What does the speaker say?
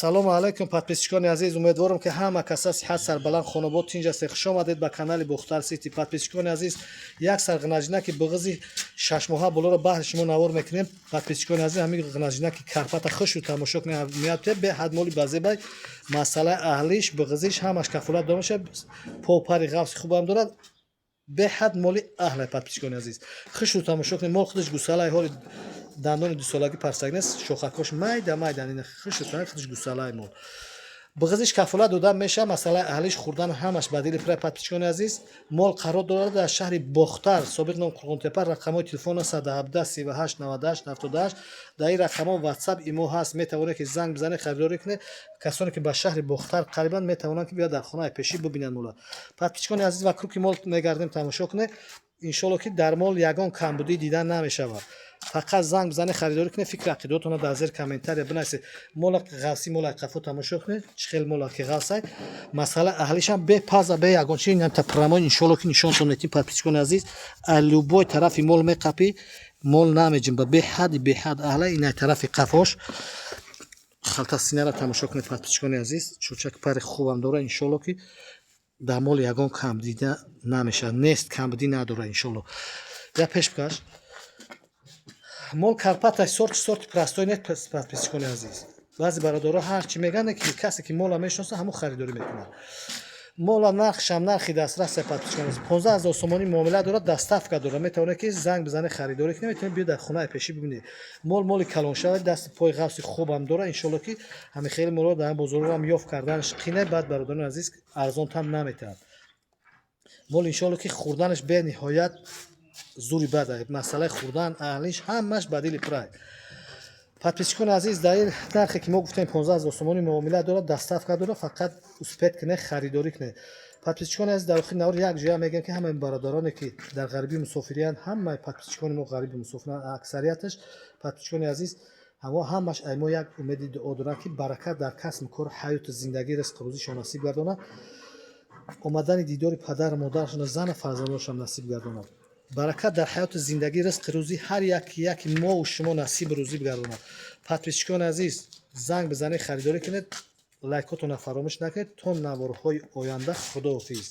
Ассалому алайкум, подписчикони азиз. Умедворам, ки ҳама каса сиҳат, сарбаланд, хонобод, тинҷ ҳастед. Хуш омадед ба канали Бохтар Сити. Подписчикони азиз, як сар ғнаҷинаки буғизи 6 моҳа болоро баҳри шумо навор мекунем. Подписчикони азиз, ҳамин ғнаҷинаки карпата хушу тамошо кунед. Меяд, беҳад моли базебай. Масъалаи аҳлиш, буғизиш, ҳамаш кафолат дода мешавад. Попари ғафси хубам дорад, беҳад моли аҳлай. Подписчикони азиз, хушу тамошо кунед. Мол худаш гусалаи, ҳоли дандони дусолагӣ парсак нест, шохакош майда майда. Хушу худаш гусалаи мол, буғизиш кафолат дода мешавад. Масъалаи аҳлиш, хӯрдан, ҳамаш ба дили пура. Подписчикони азиз, мол қарор дорад дар шаҳри Бохтар, собиқ ном Қурғонтепа. Рақамҳои телефон 117 38 98 78. Дар ин рақамҳо Ватсап, Имо ҳаст, метавонед, ки занг бизанед, харидорӣ кунед. Касоне ки ба шаҳри Бохтар қарибанд, метавонанд, ки биёяд, дар хонаи пешӣ бибинанд мола. Подписчикони азиз, вокруг ки мол мегардем, тамошо кунед. Иншолло, ки дар мол ягон камбудӣ дида намешавад. Фақат занг бизанед, харидорӣ кунед. Фикр, ақидаотонро дар зери комментария бинависед. Мола ғафсӣ, мола қафо тамошо кунед, чӣ хел мола ки ғафсай. Масъала аҳлишам бепаза, бе ягон чи та прямой, иншолло, ки нишонтон метим. Подписчикони азиз, аз любой тарафи мол меқапӣ, мол намеҷимба, беҳади беҳад аҳла. Инай тарафи қафош, халта синара тамошо кунед. Подписчикони азиз, чӯчак пари хубам дора. Иншолло, ки дар мол ягон кам дида намешавад, нест, камбудӣ надора, иншолло. Я пеш бикаш. Мол карпата, сорти простой нет. Подписчикони азиз, баъзе бародаро ҳар чӣ мегӯянд, ки касе ки мола мешиноса, ҳамон харидорӣ мекунад. Мола нархшам нархи дастрас. Подписчикони азиз, 15 000 сомонӣ муомила дорад, доставка дорад. Метавонед, ки занг бизанед, харидорӣ кунед, метавонед биёед, дар хонаи пешӣ бибинед. Мол моли калоншавад, дасти пои ғафси хубам дорад. Иншолло, ки ҳамин хели молро дар бозорам ёфт карданаш қине. Баъд, бародарони азиз, арзонтам наметавад мол. Иншолло, ки хӯрданаш бениҳоят зури бад. Масъалаи хӯрдан, аҳлиш, ҳамаш ба дили пурай. Подписчикони азиз, дар ин нархе ки мо гуфтем, 15 000 сомонӣ муомила дорад, доставка дорад. Фақат успеть кунед, харидорӣ кунед. Подписчикони азиз, дар охири навор як ҷоя мегӯям, ки ҳамаи бародароне, ки дар ғарибӣ мусофириянд, ҳамаи подписчикони мо ғариби мусофиранд аксарияташ. Подписчикони азиз, ҳамо ҳамаш ай мо як умеди дуо доранд, ки баракат дар касбу кор, ҳаёту зиндагӣ, ризқу рӯзишон насиб гардонад, омадани дидори падару модарашона, зану фарзандонашон насиб гардонад, баракат дар ҳаёту зиндагӣ, ризқи рӯзӣ ҳар яки яки мову шумо насибу рӯзӣ бигардонад. Подписчикони азиз, занг бизанед, харидорӣ кунед, лайкотонро фаромӯш накунед. То наворҳои оянда, худоҳофиз.